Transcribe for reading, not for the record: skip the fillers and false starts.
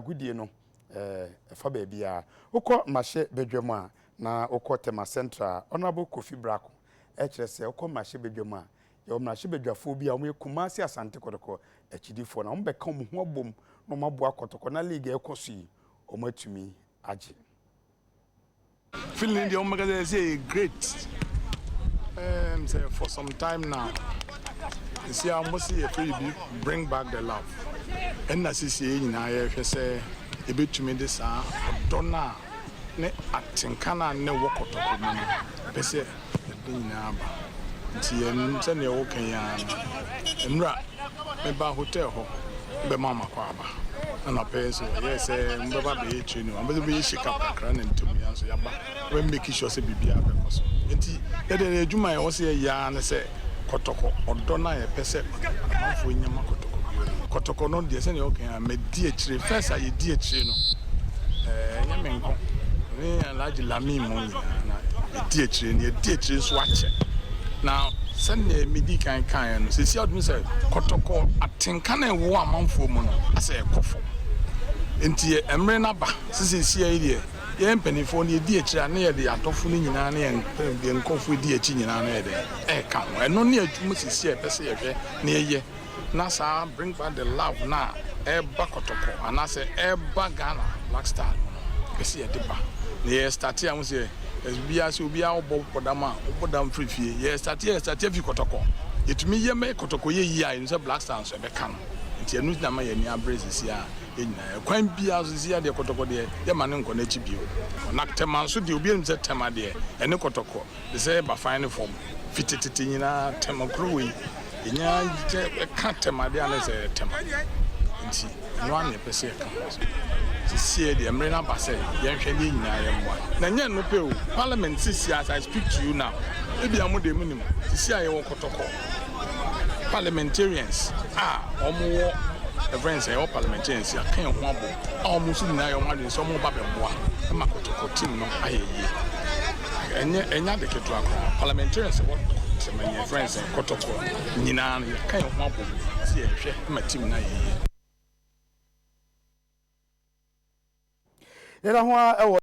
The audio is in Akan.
Agodie no ɛfa baabiara. Wokɔ mmarahyɛ badwam a, na wokɔ Tema Central a, Honourable Kofi Brako ɛkyerɛ sɛ wokɔ mmarahyɛ badwam a, yɛwɔ mmarahyɛ badwafoɔ bi a wɔyɛ Kumasi Asante Kɔtɔkɔ akyidifoɔ na wɔbɛka wɔn ho abom na wɔaboa Kɔtɔkɔ na league a ɛkɔ so yi wɔatumi agye. Feeling deɛ wɔn bɛka sɛ ɛsɛ great sɛ for some time now nsi a wɔn si yɛ firi bi "Bring back the love". Ɛnna sisi yɛ nyinaa yɛhwɛ sɛ ebetumi de saa ɔdɔ no a ne atenka no a ne wɔ Kɔtɔkɔ mu no pɛ sɛ yɛde nyinaa ba. Nti yɛn sɛnea ɛwɔ kan yi ara no, nnura meba hotel hɔ bɛma ama kɔ aba anɔpɛ nso yɛ sɛ mbɛba bɛyɛ training, wɔn bɛsɛ bɛyɛ shake up kakra na ntom yɛn nso yaba bɛ make sure sɛ biribiara bɛkɔ so. Nti yɛde yɛ adwuma a ɛwɔ sɛ yɛyɛ ara ne sɛ Kɔtɔkɔ ɔdɔ no a yɛpɛ sɛ amanfoɔ nyama Kɔtɔkɔ bio no, Kɔtɔkɔ no deɛ, sɛnea ɔka a mɛdi akyire first a yɛdi akyire no, ɛnyɛ me nko ne Alhaji Lami mu nyinaa na yɛdi akyire no. Yɛdi akyire nso akyɛ na sɛnea medi kan kaeɛ no, sɛsi a wotumi sɛ Kɔtɔkɔ atenka no a ɛwɔ amanfoɔ mu no asɛ ɛkɔ fam. Nti mmerɛ no aba sɛ sɛsi yi deɛ, yɛn mpanimfoɔ no yɛdi akyire a, ne yɛde adɔfo no nyinaa ne yɛn nkurɔfoɔ di akyi nyinaa no yɛde ɛɛka ho. Ɛno ne adwuma sɛsi a yɛpɛ sɛ yɛhwɛ na yɛyɛ na saa "Bring back the love" na ɛɛba Kɔtɔkɔ anaasɛ ɛɛba Ghana Black Star no no, pɛ sɛ yɛde ba na yɛ start a ho sɛ obiara sɛ obiara wobɔ bɔdam a wobɔ dam firi fie. Yɛ start, yɛ start afi Kɔtɔkɔ, yɛtumi yɛ mɛ Kɔtɔkɔ yɛ yie a, yɛnim sɛ Black Star nso ɛbɛka no. Nti ɛno na ma yɛni abere sisi a yɛn nyinaa kwan biara so sisi adeɛ Kɔtɔkɔ deɛ, yɛma ne nkɔ n'akyi bio. Na Tɛma nso deɛ, obiara nim sɛ Tɛma deɛ ɛne Kɔtɔkɔ de sɛ yɛba fan ne fam fitetete nyinaa. Tɛma kuro wei ɛnya ɛka Tɛma deɛ ane sɛ Tɛma. Nti ɛno ara na yɛpɛ sɛ yɛka ho asɛm sisi deɛ, mmerɛ no aba sɛ yɛnhwɛ ne nyinaa yɛmmoa. Na nyɛ no pɛ o, parliament sisi, as I speak to you now, ebi a mo de mu nim sisi a yɛwɔ Kɔtɔkɔ parliamentarians a wɔn wɔ ɛfrɛ sɛ ɛwɔ parliamentarians aka yɛn ho abɔ a wɔn nso nyinaa yɛ wɔn adwene sɛ wɔn ba bɛboa ɛma Kɔtɔkɔ team no ayɛ yie. Ɛnyɛ ade ketewa koraa. Parliamentarians wɔ tɛmɛ yɛn frɛ sɛ Kɔtɔkɔ nyinaa no, yɛka yɛn ho abɔ sɛ yɛhwɛ ma team no ayɛ yie. Yɛda ho a ɛwɔ.